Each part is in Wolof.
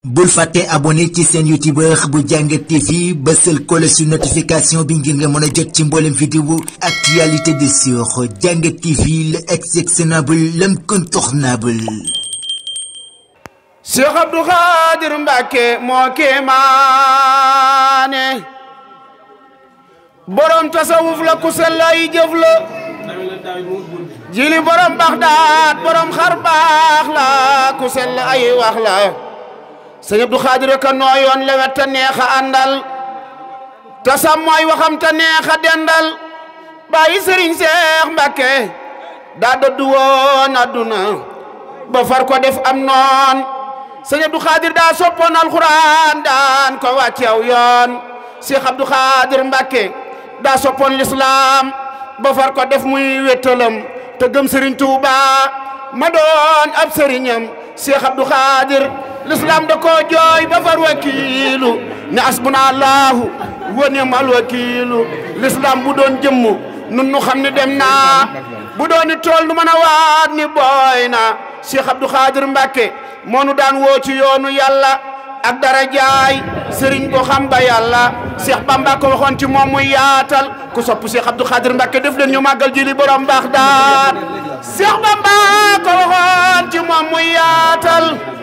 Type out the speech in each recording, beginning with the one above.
bul fàtte abonné ci seen youtubeur bu Jàngat TV bësal cloche su notification bi ngir nga mën a jot ci mboolem vidéo actualité de sur Jàngat TV, l'exceptionnable, l'incontournable. Cheikh Abdou Khadir Mbacké moo kéemaane borom tasawuf la ku sell ay jëf la jili borom Baxdaad borom xar baax la ku sell ay wax la Sëñ Abdou Khadir ka nooyoon lewet ta neexa àndal ta sam mooy waxam ta neexa dendal bàyyi Sëriñ Cheikh Mbacké daa dëddu woon adduna ba far ko def am noon Sëñ Abdou Khadir daa soppoon alxuraan daan ko wàcce aw yoon Cheikh Abdou Khadir Mbacké daa soppoon l'islam ba far ko def muy wéttalam te gëm Serigne Touba ma doon ab sëriñam Cheikh Abdou Khadir l'islam da ko jooy ba far wakiilu ne asbuna allahu wa ni'mal wakiilu l'islam bu doon jëmm nun nu xam ne dem naa bu doon ni tool nu mën a waat ni booy na Cheikh Abdou Khadir Mbacké moo nu daan woo ci yoonu yàlla ak darajaay sëriñ boo xam ba yàlla Cheikh Bamba ko waxoon ci moom muy yaatal ku sopp Cheikh Abdou Khadir Mbacké def leen ñu màggal jili borom Baxdaad Cheikh Bamba ko waxoon ci moom muy yaatal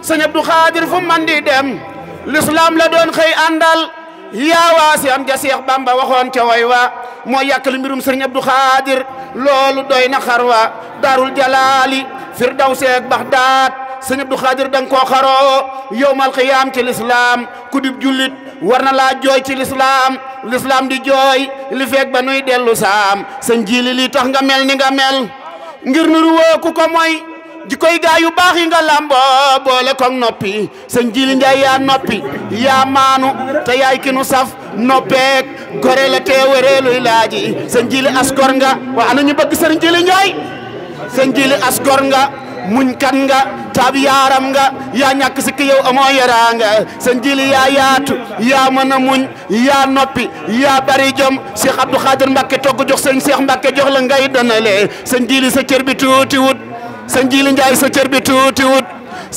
Sëñ Abdou Khadir fu man di dem l'islam la doon xëy àndal yaa waasi an ja Cheikh Bamba waxoon ca way wa moo yàkkal mbirum Sëriñ Abdou Khadir loolu doy na xarwa daarul jalaali firdawsi ak Baxdaad Sëñ Abdou Khadir danga koo xaroo yowmal qiyaam ci l'islam ku dib jullit war na laa jooy ci l'islam di jooy li feeg ba nuy dellu saam sëñ jili li tax nga mel ni nga mel ngir nuru woo ku ko moy jikoy gaa yu baax yi nga lamboo boole koog noppi sëñ jili njaay yaa noppi yaa maanu te yaay ki nu saf noppeek gore la tee wéreeluy laaji sëñ jili asgor nga wa ana ñu bëgg sëñ jili njaay sëñ jili asgor nga muñ kan nga taab yaaram nga yaa ñàkk si ki yow amoo yaraanga sëñ jili yaa yaatu yaa mën a muñ yaa noppi yaa bari jom Cheikh Abdou Khadir Mbacké togg jox sëñ Cheikh Mbacké jox la ngay donale sëñ jili sa cër bi tuuti wut sëñ jili njaay sa cër bi tuuti wut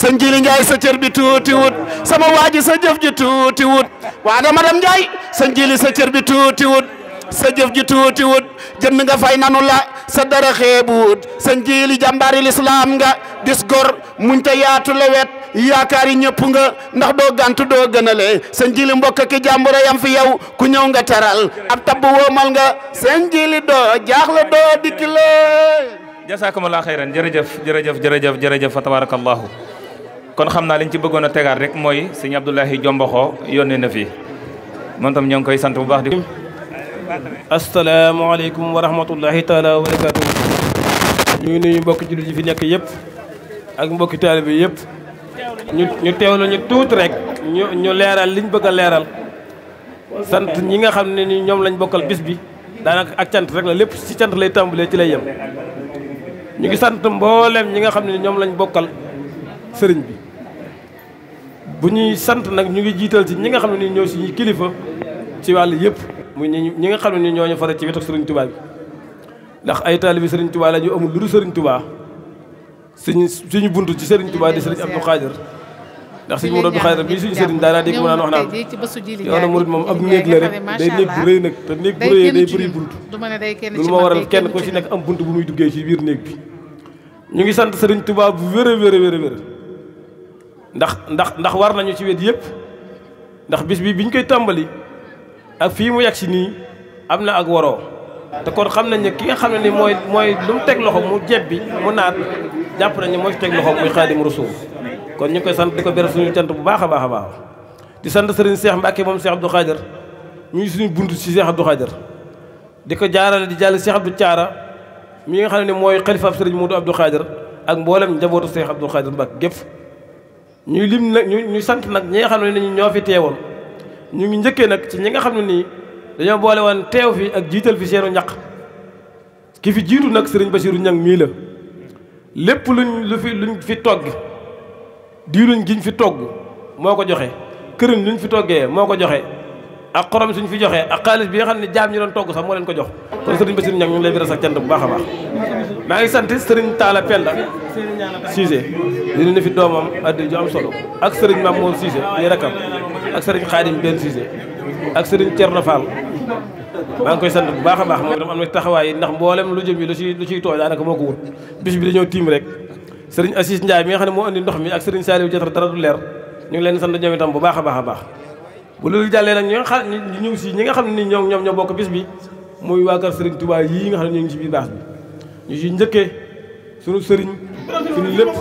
sëñ jili njaay sa cër bi tuuti wut sama waaji sa jëf ji tuuti wut waa da madam njaay sëñ jili sa cër bi tuuti wut sa jëf ji tuuti wut jënd nga fay nanu la sa dara xeebuut sëñ jili jàmbaari l'islam nga dis gor muñ ta yaatu lewet yaakaari ñëpp nga ndax doo gàntu doo gënale sëñ jili mbokk ki jàmbura yam fi yow ku ñëw nga taral ab tabb woomal nga sëñ jili doo jaaxle doo dikkile jasaakumullah xayran jërëjëf fa tabarakallahu kon xam naa liñ ci bëggoon a tegaat rek mooy sëñ Abdoulahi Jomboxo yónnee na fi moom tam ñoo ngi koy sant bu baax di asalaamaaleykum wa rahmatullahi taala wa barakaatu. ñu ngi nuyu mbokki jullit yi fi nekk yëpp ak mbokki taalibe bi yëpp ñu teewlu ñu tuuti rek ñu leeral liñ bëgg a leeral sant ñi nga xam ne ni ñoom lañ bokkal bis bi daanaka ak cant rek la lépp ci cant lay tàmbalee ci lay yem. ñu ngi sant mboolem ñi nga xam ne ni ñoom lañ bokkal sëriñ bi bu ñuy sant nag ñu ngi jiital ci ñi nga xam ne ni ñoo suñu kilifa ci wàll yëpp muy ñi nga xam ne ni ñoo ñu faral ci wetu sëriñ Touba bi ndax ay taalibi sëriñ Touba la ñu amul lu dul sëriñ Touba suñu buntu ci sëriñ Touba di sëriñ Abdou Khadir ndax sëriñ Modou Abdou Khadir bii suñu sëriñ daanaa dégg mu naan wax naan yoonu murid moom ab néeg la rek day néeg bu rëy nag te néeg bu rëyee day bëri bunt loolu moo waral kenn ku ci nekk am bunt bu muy duggee ci biir néeg bi ñu ngi sant sëriñ Touba bu wér a wér ndax war nañu ci wet yëpp ndax bis bi biñ koy tàmbali ak fii mu yegg si nii am na ak waroo te kon xam nañ ne ki nga xam ne ni mooy lu mu teg loxo mu jebbi mu naat jàpp nañ ne mooy teg loxo muy Xaadimu Rasuul kon ñu ngi koy sant di ko beral suñu cant bu baax a baax a baax di sant sëriñ Cheikh Mbacké moom Cheikh Abdou Khadir mi ngi suñu bunt ci Cheikh Abdou Khadir di ko jaarale di jàll Cheikh Abdou Thiara mi nga xam ne mooy xalifaab sëriñ Modou Abdou Khadir ak mboolem njabootu Cheikh Abdou Khadir Mbacké gépp ñuy lim nag ñu sant nag ñi nga xam ne ni ñoo fi teewoon ñu ngi njëkkee nag ci ñi nga xam ne nii dañoo boole woon teew fi ak jiital fi seenu ñaq ki fi jiitu nag sëriñ Bassirou Niang mii la lépp luñ fi togg diiluñ giñ fi togg moo ko joxe këriñ luñ fi toggee moo ko joxe ak xorom suñ fi joxee ak xaalis bi nga xam ne jaam ñi doon togg sax moo leen ko jox kon sëriñ Bassirou Niang ñu ngi lay biral sax cant bu baax a baax maa ngi sant sëriñ Talla Penda Cissé dina ne fi doomam addi ju am solo ak sëriñ Mamour Cissé yi rakam ak sëriñ Khadim Ben Cissé ak sëriñ Thierno Fall maa ngi koy sant bu baax a baax moom itam am na taxawaay ndax mboolem lu jëm yi lu ciy tooy daanaka moo ko wut bis bi dañoo tiim rek sëriñ Assis Ndiaye mi nga xam ne moo andi ndox mi ak sëriñ Saliou Diatar dara du leer ñu ngi leen sant ñoom itam bu baax a baax a baax bu loolu jàllee nag ñi nga xam ne ni ñoom ñoo bokk bis bi muy waa kër sëriñ Touba yii nga xam ne ñu ngi ci biir baas bi ñu si njëkkee suñu sëriñ suñu lépp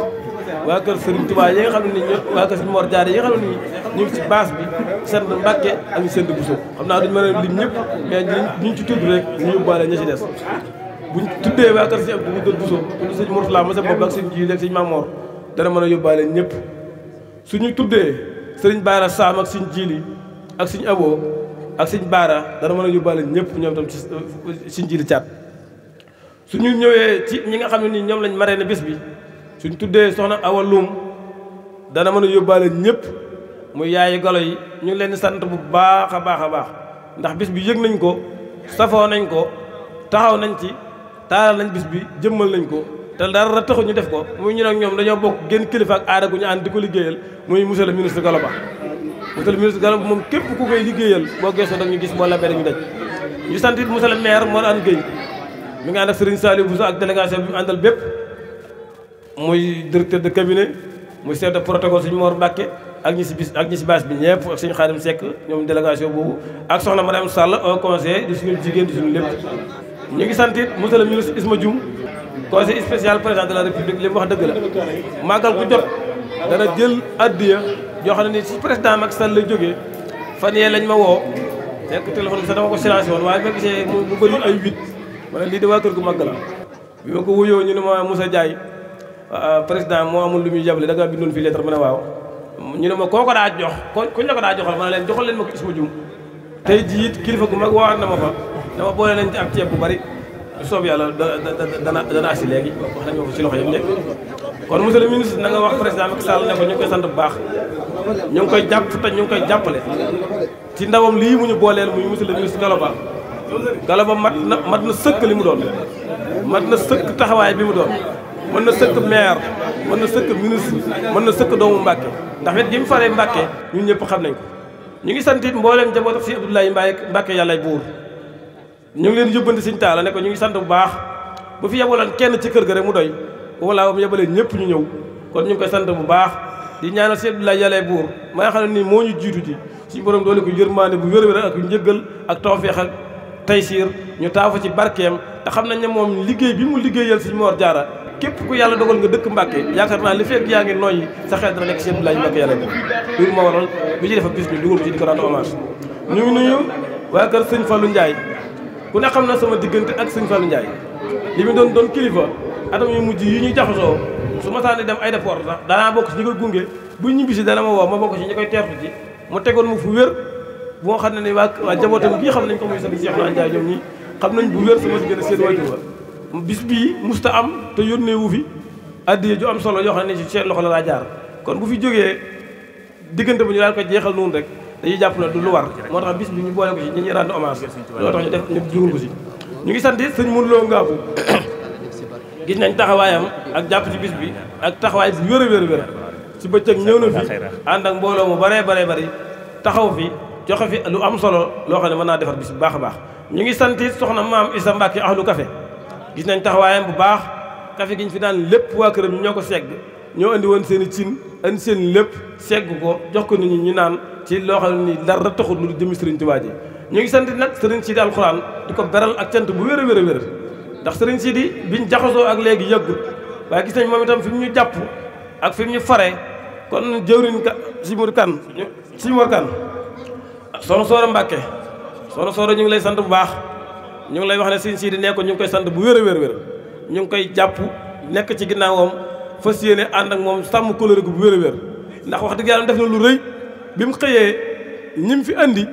waa kër sëriñ Touba yi nga xam ne ni waa kër sëriñ Mor Diarra yi nga xam ne ni ñu ngi ci baas bi sant Mbàkke ak ñu sant Bousso xam naa duñu mën a lim ñëpp mais ñu ci tudd rek ñu yóbbaale ña ci des buñ tuddee waa kër sëriñ Abdou Bousso tudd sëriñ Mourtala ma sa bopp ak sëriñ Jiil ak sëriñ Mamor dana mën a yóbbaale ñëpp suñu tuddee sëriñ Baara Sam ak sëriñ Jiili ak sëriñ Abo ak sëriñ Baara dana mën a yóbbaale ñëpp ñoom tam ci sëriñ Jiili Caat suñu ñëwee ci ñi nga xam ne ni ñoom lañ maree ne bis bi suñ tuddee soxna Awa Loum dana mën a yóbbaale ñëpp muy yaayi galo yi ñu ngi leen di sant bu baax a baax a baax ndax bis bi yëg nañ ko safoo nañ ko taxaw nañ ci taaral nañ bis bi jëmmal nañ ko te dara taxu ñu def ko muy ñu nag ñoom dañoo bokk génn kilifa ak aada gu ñu ànd di ko liggéeyal muy monsieur le ministre Gallo Ba monsieur le ministre Gallo Ba moom képp ku koy liggéeyal boo geesoo dag ñu gis boo labee ñu daj ñu sant it monsieur le maire Mor An Gueye mi ngi ànd ak Serigne Saliou Bousso ak délégation bi mu àndal bépp muy directeur de cabinet muy chef de protocole suñu Mor Mbacke ak ñi si baas bi ñëpp ak suñu Xaadim Seck ñoom délégation boobu ak soxna Mariam Sall au conseil di suñu jigéen di suñu lépp ñu ngi sant it monsieur le ministre Isma Dioum conseil spécial président de la république li mu wax dëgg la màggal ku jot dana jël addiya yoo xam ne ni si président Macky Sall lay jógee fan yee lañ ma woo fekk téléphone bi sax dama ko silencé woon waaye ma gisee mu bëri ay 8 ma ne lii de waa kër gu màgg la bi ma ko wuyoo ñu ne ma Moussa Diaye président moo amul lu muy jàppale da ngaa bindoon fii lettre ma ne waaw ñu ne ma koo ko daa jox kuñ la ko daa joxal ma ne leen joxal leen ma ko Isma Dioum tey jii it kilifa gu mag woowaat na ma fa dama boole nañ ci ab ceeb bu bari soob yàlla dana agsi léegi wax nañ ma ko ci loxo yëpp nekk kon monsieur le ministre na nga wax président Macky Sall ne ko ñu ngi koy sant bu baax ñu ngi koy jàpp te ñu ngi koy jàppale ci ndawam lii mu ñu booleel muy monsieur le ministre Gallo Ba mat na sëkk li mu doon mat na sëkk taxawaay bi mu doon mën na sëkk maire mën na sëkk ministre mën na sëkk doomu Mbàkke ndax wet gi mu faree Mbàkke ñun ñëpp xam nañ ko ñu ngi sant it mbooleem njaboot ak si Abdoulaye Mbàkke yàllay buur ñu ngi leen yóbbante Sëñ Taala ne ko ñu ngi sant bu baax bu fi yebaloon kenn ci kër ga rek mu doy wala mu yebalee ñëpp ñu ñëw kon ñu ngi koy sant bu baax di ñaanal si Abdoulaye yàllay buur ma nga xam ne nii moo ñu jiitu ji suñu borom doole ko yërmaande bu wér-wér ak njëggal ak tawfeex ak taysiir ñu taafu ci barkeem te xam nañ ne moom liggéey bi mu liggéeyal Sëñ Mor Diarra képp ku yàlla dogal nga dëkk Mbàkke yaakaar naa li fekk yaa ngi noyyi sa xel dana nekk si Abdoulaye Mbàkke yàlla def loolu moo waral bi ci defa bis bi dugal ko ci di ko rendre hommage ñu ngi nuyu waa kër sëñ Fallou Ndiaye ku ne xam na sama diggante ak sëñ Fallou Ndiaye li mu doon kilifa atam yu mujj yi ñuy jaxasoo su ma saani dem aéroport sax danaa bokk ci ñi koy gunge bu ñibbisi dana ma woo ma bokk ci ñi koy teertu ci mu tegoon mu fu wér bu nga xam ne ni waa jabootam bii xam nañ ko muy sëñ Cheikh Ndiaye ñoom ñi xam nañ bu wér sama diggante seen waajur wa bis bii musta am te yónnee wu fi addiya ju am solo yoo xam ne ci seen loxo la laa jaar kon bu fi jógee diggante bu ñu daal ko jeexal noonu rek dañuy jàpp ne du lu war moo tax bis bi ñu boole ko ci ñi ñuy rendre hommage loolu tax ñu def ñu dugal ko ci ñu ngi sant sëñ Modou Lo Ngabou gis nañ taxawaayam ak jàpp ci bis bi ak taxawaay bu wér a wér ci bëccëg ñëw na fi ànd ak mbooloo mu baree bari taxaw fi joxe fi lu am solo loo xam ne mën naa defar bis bu baax a baax ñu ngi sant soxna maam Issa Mbacke ahlu café gis nañ taxawaayam bu baax café gi ñu fi daan lépp waa këram ñoo ko segg ñoo andi woon seen i cin andi seen lépp segg ko jox ko nit ñi ñu naan ci loo xam ne ni dara taxul lu jëmi Sëriñ Tuubaa ji ñu ngi sant nag Sëriñ Sidi alxuraan di ko beral ak cant bu wér a wér ndax Sëriñ Sidi biñ jaxasoo ak léegi yàggut waaye gis nañ moom itam fi mu ñu jàpp ak fi mu ñu fare kon jëwriñ ka Simor Kan soxna Soora Mbàkke soxna Soora ñu ngi lay sant bu baax ñu ngi lay wax ne Sëriñ Sidi ne ko ñu ngi koy sant bu wér a wér ñu ngi koy jàpp nekk ci ginnaawam fas yéene ànd ak moom sàmm kóllëre gu bu wér a wér ndax wax dëgg yàlla def na lu rëy bi mu xëyee ñi fi andi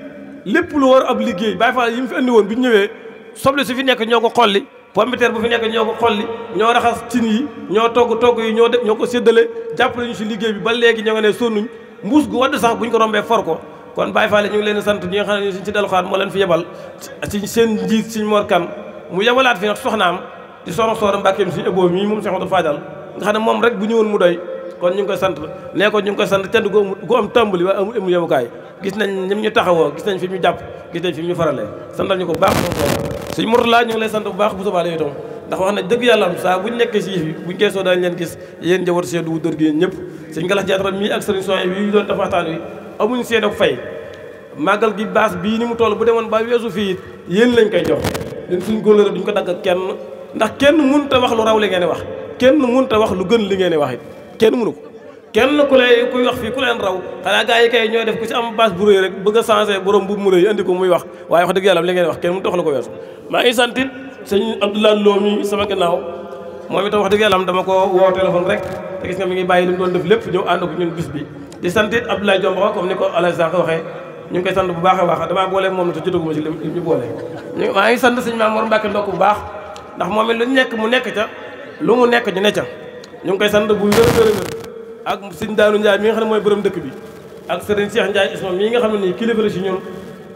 lépp lu war ab liggéey Baay Faal yi mu fi andi woon bi ñu ñëwee soble su fi nekk ñoo ko xolli pomme de terre bu fi nekk ñoo ko xolli ñoo raxas cin yi ñoo togg yi ñoo ko séddale jàppale ñu si liggéey bi ba léegi ñoo nga ne sonnuñ mbuus gu wadd sax bu ñu ko rombee for ko kon Baye Fall ñu ngi leen di sant ñi nga xam ne suñ si daluxaan moo leen fi yebal ci seen njiit suñ Mor Kan mu yebalaat fi nag soxnaam di soxna Soora Mbàkke suñu ëbboo mii moom Cheikh Amadou Fadal nga xam ne moom rek bu ñëwoon mu doy kon ñu ngi koy sant nee ko ñu ngi koy sant cant gu am tàmbali waaye amul yemukaay gis nañ ñim ñu taxawoo gis nañ fi ñu jàpp gis nañ fi ñu faralee santal ñu ko bu baax suñ Mourtala ñu ngi lay sant bu baax bu subaa la itam ndax wax na dëgg yàlla am saa buñ nekkee si yëf yi buñ geesoo daañu leen gis yéen njaboot seen du dër gi yéen ñëpp suñ Galas Jaatara mii ak sëriñ Soye yi doon def waxtaan wi amuñ seen ak fay màggal gi baas bii ni mu toll bu demoon ba weesu fii yéen lañ koy jox leen suñ góolóora duñ ko dagg kenn ndax kenn mënut a wax lu raw li ngeen di wax kenn mënut a wax lu gën li ngeen di wax it kenn mënu ko kenn ku lay kuy wax fii ku leen raw xanaa gars yi kay ñooy def ku ci am baas bu rëy rek bëgg a changé borom bu mu rëy andi ko muy wax waaye wax dëgg yàlla li ngeen wax kenn mënut a wax la ko weesu maa ngi sant it sëñ Abdoulaye Lo mi sama gannaaw moom itam wax dëgg yàlla dama ko woo téléphone rek te gis nga mi ngi bàyyi li mu doon def lépp ñëw ànd ko ñun bis bi di sant it Abdoulaye Diomba comme ni ko Alain Sànq waxee ñu ngi koy sant bu baax a baax damaa boole moom na te jotaguma ci li ñu boole maa ngi sant sëñ Mamour Mbacke ndokk bu baax ndax moom it lu ñu nekk mu nekk ca lu mu nekk ñu ne ca ñu ngi koy sant bu wér ak sëñ Daanu Ndiaye mi nga xam ne mooy borom dëkk bi ak sëriñ Cheikh Ndiaye Isma mii nga xam ne nii kilifa la si ñun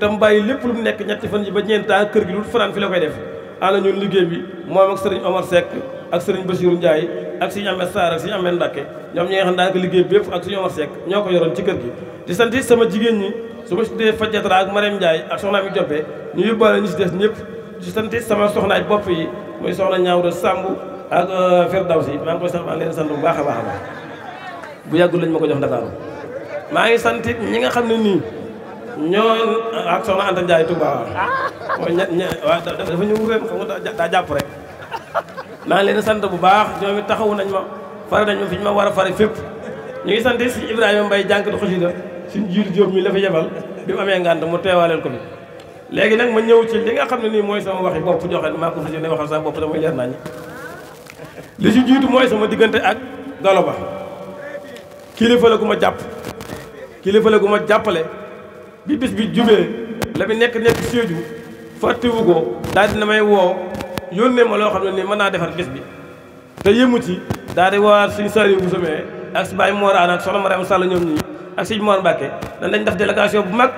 tam bàyyi lépp lu mu nekk ñetti fan yi ba ñeenta kër gi lu fanaan fi la koy def ànd ñun liggéey bi moom ak sëriñ Omar Seck ak sëriñ Bassirou Ndiaye ak sëriñ Ahmed Sarr ak sëriñ Ahmed Mbacke ñoom ñi nga xam ne daanaka liggéey bi yëpp ak sëriñ Omar Seck ñoo ko yoroon ci kër gi di sant sama jigéen ñi su ma tuddee Fajatra ak Marème Ndiaye ak soxna mi Joppe ñu yóbbaale ñu si des ñëpp di sant sama soxnaay bopp yi muy soxna Ñaawda Samb ak Firdawsi maa ngi koy sant maa ngi leen sant bu baax a baax a baax bu yàggul lañ ma ko jox Dakar maa ngi sant ñi nga xam ne nii ñoo ak soxna Anta Ndiaye Touba mooy waaw dafa ñëw ren xam nga daa jàpp rek maa ngi leen sant bu baax ñoom it taxawu nañ ma fare nañ ma fi ñu ma war a fare fépp ñu ngi sant si Ibrahima Mbaye jànkatu xasida suñ jiitu Jóob mi la fa yebal bi mu amee ngànt mu teewaaleel ko fi léegi nag ma ñëw ci li nga xam ne nii mooy sama waxi bopp joxe maa ko fas yéene waxal sama bopp damay leer nañ li si jiitu mooy sama diggante ak Galo Ba kilifa la gu ma jàpp kilifa la gu ma jàppale bi bis bi jubee la bi nekk Sédhiou fàttewu ko daal dina may woo yónnee ma loo xam ne nii mën naa defar bis bi te yëmu ci daal di waar suñu sari bu somee ak si Baye Morane ak soxna Mariam Sall ñoom ñii ak sëñ Mor Mbacke dañ def délégation bu mag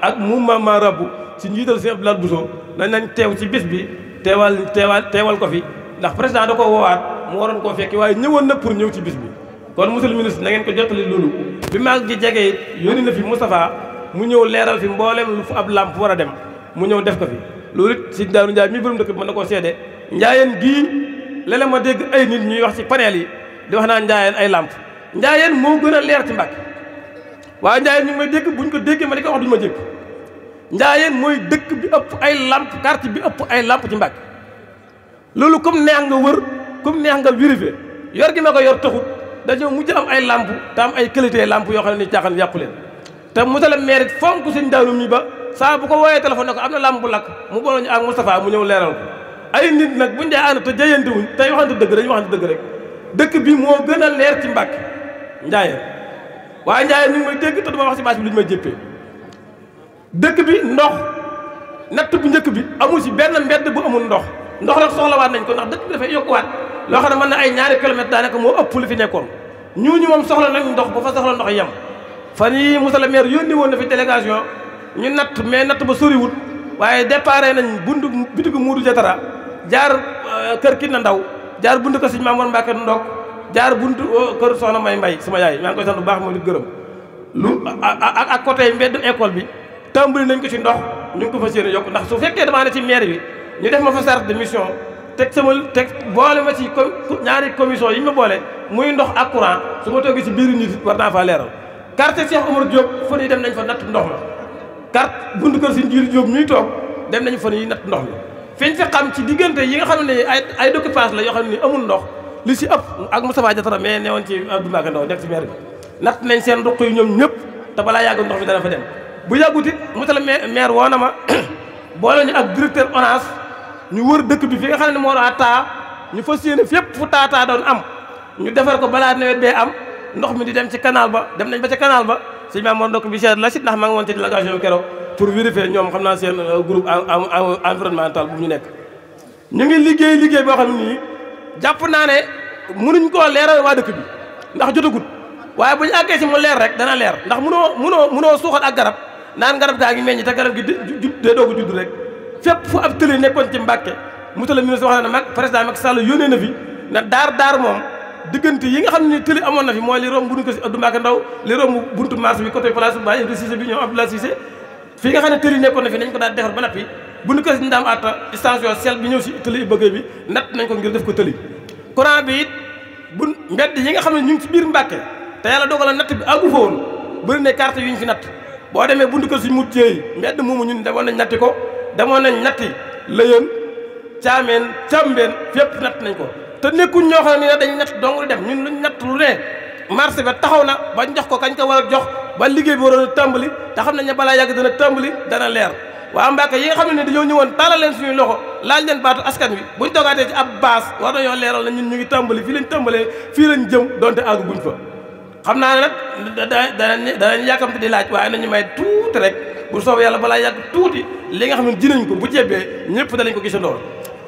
ak mouvement rabbu si njiital sëñ Abdoulaye Bousso nañ teew ci bis bi teewal ko fi ndax président da ko woowaat mu waroon koo fekki waaye ñëwoon na pour ñëw ci bis bi kon monsieur le ministre na ngeen ko jottali loolu bi mag gi jege it yónni na fi Moustapha mu ñëw leeral fi mboolem lu fu ab làmp war a dem mu ñëw def ko fi loolu it si Daaru Ndiaye mi borom dëkk bi mën na koo seede njaayeen gii léeg-léeg ma dégg ay nit ñuy wax ci panel yi di wax naa njaayeen ay làmp njaayeen moo gën a leer ci Mbàkke waaye njaayeen ñu ngi may dégg buñ ko déggee ma di ko wax duñu ma jégg njaayeen mooy dëkk bi ëpp ay làmp quartier bi ëpp ay làmp ci Mbàkke loolu comme neex nga wër comme neex nga vérifier yor gi ma ko yor taxut dañoo mujj am ay lamp te am ay qualité lamp yoo xam ne ni caaxaan yàqu leen te monsieur le maire it fonk sëñ Daaru mi ba saa bu ko wooyee téléphone ne ko am na lamp bu lakk mu boole ñu ak Moustapha mu ñëw leeral ko ay nit nag buñ dee ànd te jayante wuñ tey waxante dëgg dañu waxante dëgg rek dëkk bi moo gën a leer ci Mbàkke Njaayeen waaye Njaayeen ñu ngi may dégg te duma wax ci bâche bi lu ñu may jéppee dëkk bi ndox natt bu njëkk bi amul ci benn mbedd bu amul ndox nag soxlawaat nañ ko ndax dëkk bi dafay yokkuwaat loo xam ne mën na ay ñaari kilomètres daanaka moo ëpp li fi nekkoon ñooñu moom soxla nañ ndox bu fa soxla ndox yem fan yi monsieur le maire yónni woon na fi délégation ñu natt mais natt ba soriwut waaye déparé nañ buntu bitigu Muudu Jatara jaar kër Kina Ndaw jaar buntu ko sëñ Mamour Mbacke Ndok jaar buntu kër Soxna May Mbay sama yaay maa ngi koy sant bu baax moo di gërëm lu ak côté mbedd école bi tàmbali nañ ko ci ndox ñu ngi ko fas yéene yokk ndax su fekkee damaa ne ci maire bi ñu def ma fa chargé de mission teg boole ma ci ñaari commission yi ñu ma boole muy ndox ak courant su ma toogee ci biir nit war naa faa leeral carte Cheikh Omar Diop fan yi dem nañ fa natt ndox ma carte buntu kër Sëñ Jiiri Diop ñuy toog dem nañ fan yi natt ndox mi fiñ fi xam ci diggante yi nga xam ne ay occupage la yoo xam ne ni amul ndox li si ëpp ak Moustapha Diatara mais newoon ci Abdou Mbacke Ndaw nekk ci maire bi natt nañ seen ndox yi ñoom ñëpp te balaa yàgg ndox mi dana fa dem bu yàggut it monsieur le maire woo na ma boole ñu ak directeur ONAS ñu wër dëkk bi fi nga xam ne moo doon taa ñu fas yéene fépp fu taa doon am ñu defar ko balaa nawet bee am ndox mi di dem ci canal ba dem nañ ba ca canal ba sëñ Maam Mor Ndokk bi seet la sit ndax maa ngi woon ci délégation bi keroog pour vérifier ñoom xam naa seen groupe environnemental bu ñu nekk ñu ngi liggéey boo xam ne nii jàpp naa ne mënuñ koo leeral waa dëkk bi ndax jotagut waaye bu ñu àggee ci mu leer rek dana leer ndax munoo suuxat ak garab naan garab gaa ngi meññ te garab gi dee doogu judd rek fépp fu ab tëli nekkoon ci Mbàkke monsieur le ministre wax na ne président Macky Sall yónnee na fi na daar moom diggante yi nga xam ne ni tëli amoon na fi mooy li romb buntu ko si Abdou Mbacke Ndaw li romb buntu marché bi côté place Baye Ibra Cissé bi ñoom Abdoulaye Cissé fii nga xam ne tëli nekkoon na fi nañ ko daal defar ba nappi buntu ko si Ndaam Atta station sel bi ñëw si tëli bëggee bi natt nañ ko ngir def ko tëli courant bi it bu mbedd yi nga xam ne ñu ngi ci biir Mbàkke te yàlla dogal na natt bi àggu fa woon bëri na carte yu ñu fi natt boo demee buntu ko si mut yi mbedd moomu ñun demoon nañ natti ko demoon nañ natti Lëyën Caameen Cambeen fépp natt nañ ko te nekkuñ ñoo xam ne dañuy natt dong dem ñun luñ natt lu ne marché ba taxaw na ba jox ko kañ ko war a jox ba liggéey bi waroon a tàmbali te xam nañ ne balaa yàgg dana tàmbali dana leer waa Mbàkke yi nga xam ne dañoo ñëwoon taalal leen suñuy loxo laaj leen baatu askan wi buñ toogaatee ci ab baas war nañoo leeral na ñun ñu ngi tàmbali fii lañ tàmbalee fii lañ jëm donte àggu buñ fa xam naa ne nag danañ yàkkamte di laaj waaye nañu may tuuti rek bu soobee yàlla balaa yàgg tuuti li nga xam ne dinañ ko bu jebbee ñëpp danañ ko gisandoo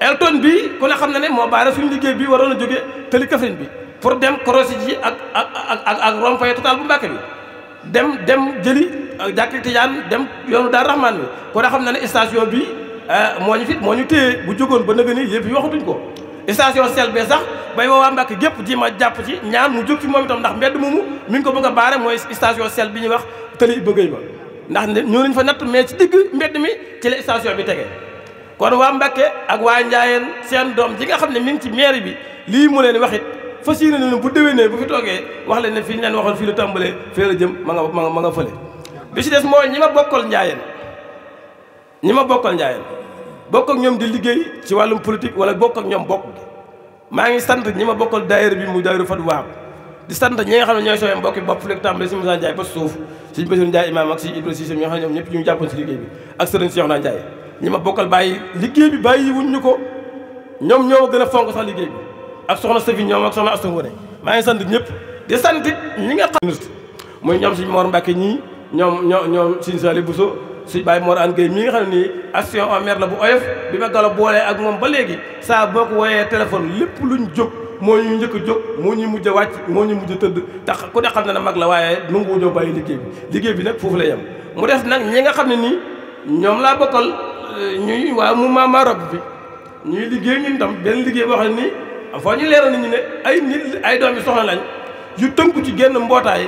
Elton bi ku ne xam na ne moo baare suñu liggéey bi waroon a jóge tëli Kaffrine bi pour dem croisé ji ak rond-point total bu Mbàkke bi dem jëli jàkki Tijaan dem yoonu Daaru Rahmaan bi ku ne xam na ne station bi moo ñu téye bu jógoon ba nëgë ni yëpp yi waxatuñ ko station sel bee sax bay woowaa Mbàkke gépp ji ma jàpp ci ñaan mu jóg ci moom itam ndax mbedd moomu mi ngi ko bëgg a baare mooy station sel bi ñuy wax tëli bëggëy ba ndax ñoo lañ fa natt mais ci digg mbedd mi ci la station bi tege kon waa Mbàkke ak waa Njaayeen seen doom ji nga xam ne mi ngi ci mairie bi lii mu leen waxit fas yéene ne bu déwénee bu fi toogee wax leen ne fii ñu leen waxoon fii la tàmbalee fii la jëm ma nga fële bi ci des mooy ñi ma bokkal Njaayeen bokk ak ñoom di liggéey ci wàllum politique wala bokk ak ñoom bokk gi maa ngi sant ñi ma bokkal daayira bi mu daayira Fadu Wahab di sant ñi nga xam ne ñooy sooy mbokki bopp fi lek tàmbalee si Moussa Ndiaye ba suuf si Bassirou Ndiaye imam ak si Ibra Cissé ñoo xam ne ñoom ñëpp ñu jàppoon si liggéey bi ak sëriñ Cheikhouna Ndiaye ñi ma bokkal bàyyi liggéey bi bàyyi wuñ ñu ko ñoom ñoo gën a fonk sax liggéey bi ak soxna Safi ñoom ak soxna Asta Ngone maa ngi sant ñëpp di sant ñi nga xam muy ñoom suñ Mor Mbacke ñii ñoom suñ Sali Bousso suñ Baye Mor An Gueye mii nga xam ne nii action en mer la bu oyof bi ma galo boolee ak moom ba léegi saa boo ko wooyee téléphone lépp luñ jóg moo ñu njëkk a jóg moo ñu mujj a wàcc moo ñu mujj a tëdd tax ku ne xam ne mag la waaye nangu ñoo bàyyi liggéey bi nag foofu la yem mu def nag ñi nga xam ne nii ñoom laa bokkal ñuy waa mu ma rob bi ñuy liggéey ñun tam benn liggéey boo xam ne nii foo ñu leeral nañu ne ay doom yi soxna lañ yu tënku ci génn mbootaay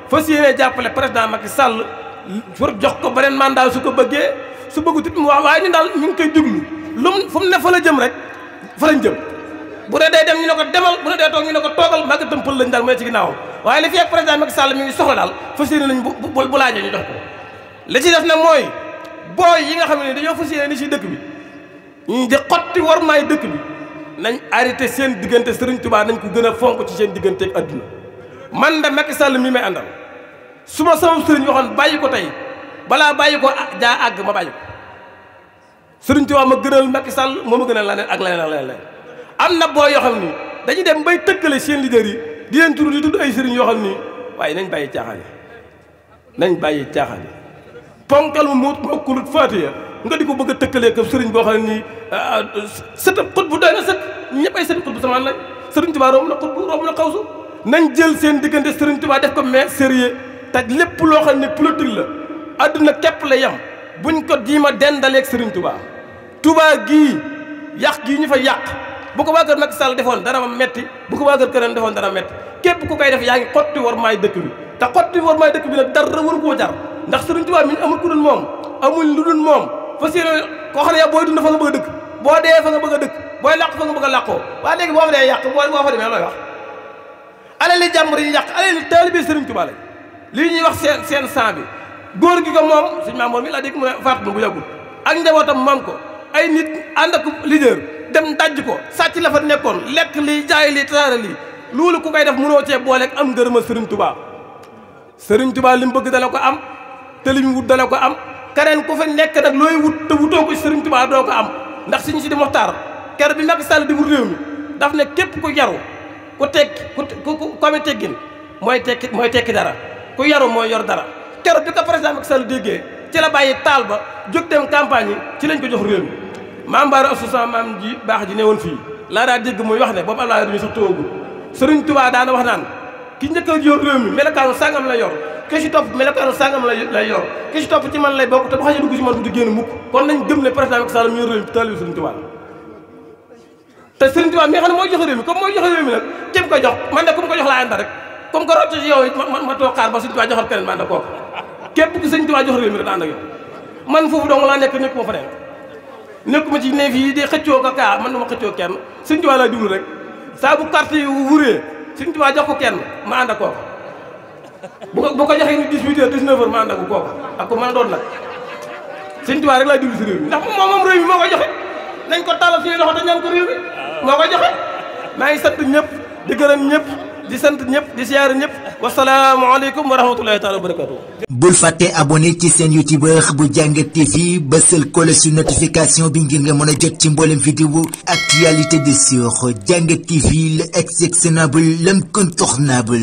fas yéene jàppale président Macky Sall pour jox ko beneen mandat su ko bëggee su bëggu tit waaye ñu daal ñu ngi koy déglu fu mu ne fa la jëm rek fa lañ jëm bu dee day dem ñu ne ko demal bu dee day toog ñu ne ko toogal màgg tëmpal lañ daal mooy ci ginnaaw waaye li fi ak président Macky Sall mi ngi soxla daal fas yéene nañ bu laajee ñu jox ko li ci def nag mooy booy yi nga xam ne dañoo fas yéene ni ci dëkk bi ñu di xotti war maay dëkk bi nañ arrêté seen diggante Serigne Touba nañ ko gën a fonk ci seen diggante ak adduna man da Macky Sall mi may àndal su ma sama sëriñ waxoon bàyyi ko tey balaa bàyyi ko jaa àgg ma bàyyi ko Serigne Touba ma gënal Macky Sall moo ma gënal leneen ak leneen am na boo yoo xam ni dañuy dem bay tëkkale seen leader yi di leen tudd di tudd ay sëriñ yoo xam ni waaye nañ bàyyi caaxaan yi ponkal mu mokkulut Faatiha nga di ko bëgg a tëkkalee ko sëriñ boo xam ne nii sëtab xut bu doy na sëkk ñëpp ay sëriñ xut bu samaan lañ sëriñ Tuubaa romb na xut bu romb na xawsu nañ jël seen diggante sëriñ Tuubaa def ko mais sérieux te lépp loo xam ne politique la adduna képp la yem buñ ko jiima dendaleeg sëriñ Tuubaa gii yàq gii ñu fa yàq bu ko waa kër Macky Sall defoon dara ma metti bu ko waa kër keneen defoon dara metti képp ku koy def yaa ngi xotti war maay dëkk bi te xotti war maay dëkk bi nag dara waru koo jar ndax sëriñ Tuubaa mi amul ku dul moom amul lu dul moom fas yéene koo xam ne yow booy dund fa nga bëgg a dëkk boo dee fa nga bëgg a dëkk booy làq fa nga bëgg a làqoo waaye léegi boo fa dee yàq boo fa demee looy wax alali jàmbur yi yàq alali taalibe sëriñ Tuubaa lañ lii ñuy wax seen sang bi góor gi ko moom suñu maamoor mi laa dégg mu ne faatu na bu yàggul ak njabootam moom ko ay nit ànd ak leader dem dajj ko sàcc la fa nekkoon lekk lii jaay lii tasaare lii loolu ku koy def mënoo cee booleeg am ngërëmal Serigne Touba li mu bëgg dana ko am te li mu wut dana ko am keneen ku fa nekk nag looy wut te wutoo ko Serigne Touba doo ko am ndax suñu si di Moxtaar kër bi Macky Sall di wut réew mi daf ne képp ku yaru ku tekki ku ami teggin mooy tekki dara ku yaru mooy yor dara kër bi ko président Macky Sall déggee ci la bàyyi taal ba jóg dem campagne yi ci lañ ko jox réew mi maam Baara association maam ji baax ji ne woon fii laa daa dégg muy wax ne boobu Abdoulaye duñu sax tawagul Serigne Touba daana wax naan ki njëkk a yor réew mi melokaanu sàngam la yor ki ci topp melokaanu sàngam lay yor ki ci topp ci man lay bokk te bu xasee dugg ci man du génn mukk kon nañ gëm ne président Macky Sall mi yor réew mi taalibe Serigne Touba te Serigne Touba mi nga xam ne mooy joxe réew mi comme mooy joxe réew mi nag képp ko jox man de ku mu ko jox laa ànda rek comme que rocc ci yow it ma toog xaar ba Serigne Touba joxal keneen ma ànd ak kooku képp ku Serigne Touba jox réew mi rek ànd ak yow man foofu dong laa nekk nekkuma fa nekkuma ci ne fii di xëccoo ko kaa man duma xëccoo kenn Serigne Touba laa déglu rek saa bu carte yi wuree Serigne Touba jox ko kenn ma ànd ak kooku bu ko joxee ni 18h 19h ma ànd ak kooku ak ko mën a doon nag Serigne Touba rek laa déglu si réew mi ndax moom réew mi moo koy joxe nañ ko tàllal suñuy loxo te ñaan ko réew mi moo koy joxe maa ngi sant ñëpp di gërëm ñëpp di sant ñëpp di siyaare ñëpp wasalaamualeykum wa rahmatullahi taala wa barakatuh bul fàtte abonné ci seen youtubeur bu Jàngat TV bësal cloche su notification bi ngir nga mën a jot ci mboolem vidéo actualité de sur Jàngat TV, l'exceptionnable, l'incontournable.